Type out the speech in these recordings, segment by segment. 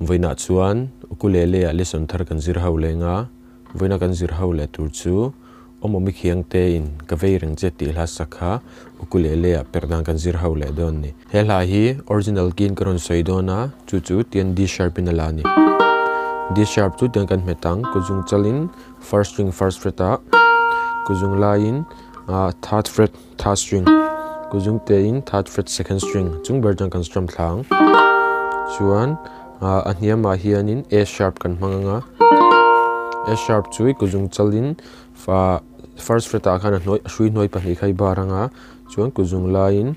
Vawiinah chuan ukulele ah lesson thar kan zir ho leng a, vawiina kan zir ho leh tur chu Awmawmi Khiangte in ka vei reng che tih hla sak kha ukulele ah perh dan kan zir ho leh dawn a ni. He hla hi original key in ka rawn sawi dawn a, chu chu tian D sharp in a la a ni. D sharp chu tiang kan hmet ang, kuzung chalin first string first fret ah, kuzung laiin third fret third string, kuzung tein third fret second string chung ber chuan kan strum thla ang. Chuan a hniamah hianin A sharp kan hmang ang a, A sharp chu i kuzung chalin first fret ah khan a hnuai a hrui hnuai pahnih kha i bar ang a, chuan kuzung laiin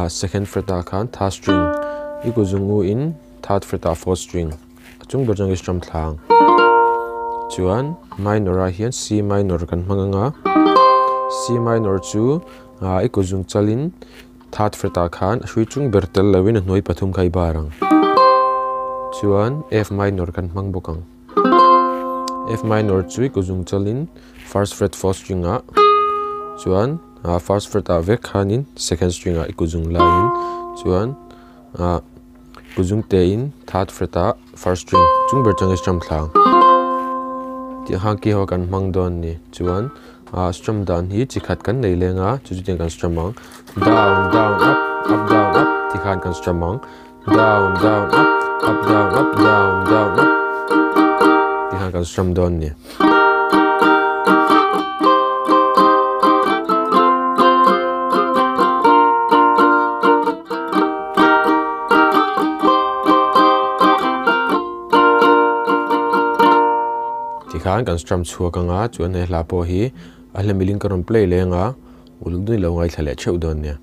second fret ah khan third string, i kuzung u in third fret ah fourth string. A chung ber chuan ka strum thla ang. Chuan minor ah hian C minor kan hmang ang a, C minor chu i kut zung chalin third fret ah khan a hrui chung ber tel loin a hnuai pathum kha i bar ang. Chuan F minor kan hmang bawk ang. F minor chu i kut zung chalin first fret fourth string ah chuan first fret ah vek khanin second string ah i kut zung laiin chuan ah Kuzung tein third fret ah first string chung ber chuan strum thla ang tih khan key ho kan hmang dawn a ni chuan ah strum dan hi chi khat kan nei leng a chu chu tiang kan strum ang down down up up down up ti khan kan strum ang down down up up down up down down up ti khan kan strum dawn a ni. Tikhan kan strum chhuak anga chuan he hla pawh hi a hlemilin ka rawn play leng a uluk dun ilo ngaithla leh theuh dawn nia.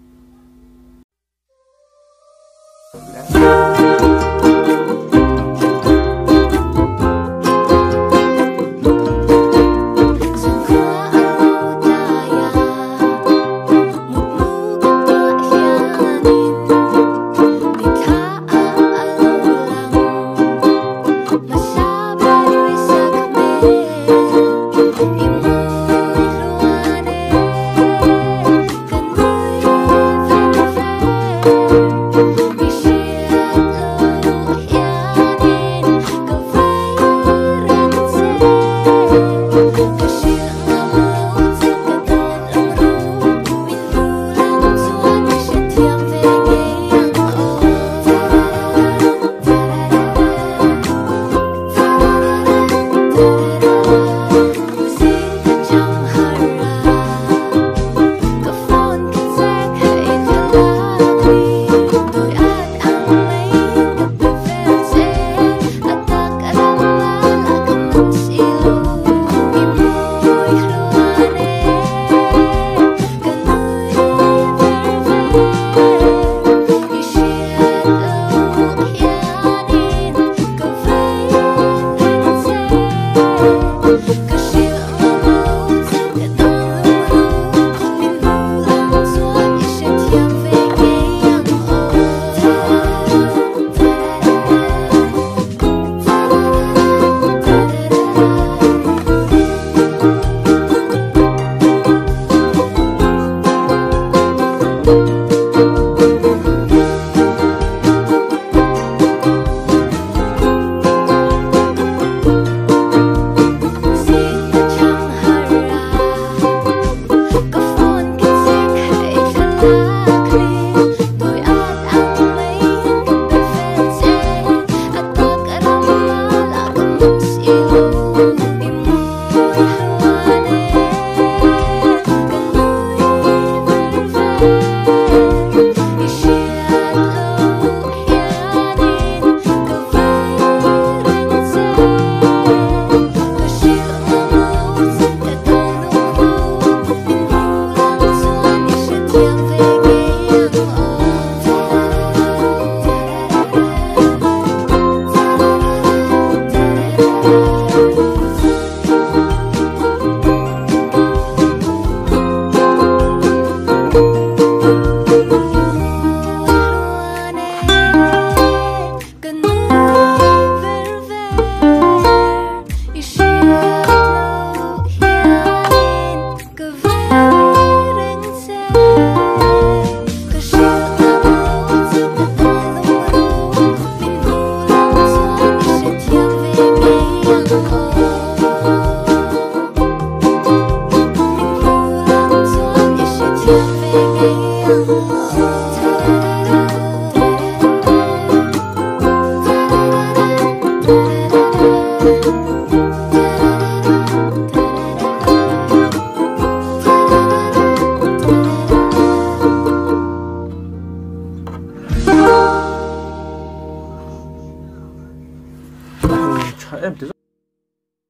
Em ti zawk.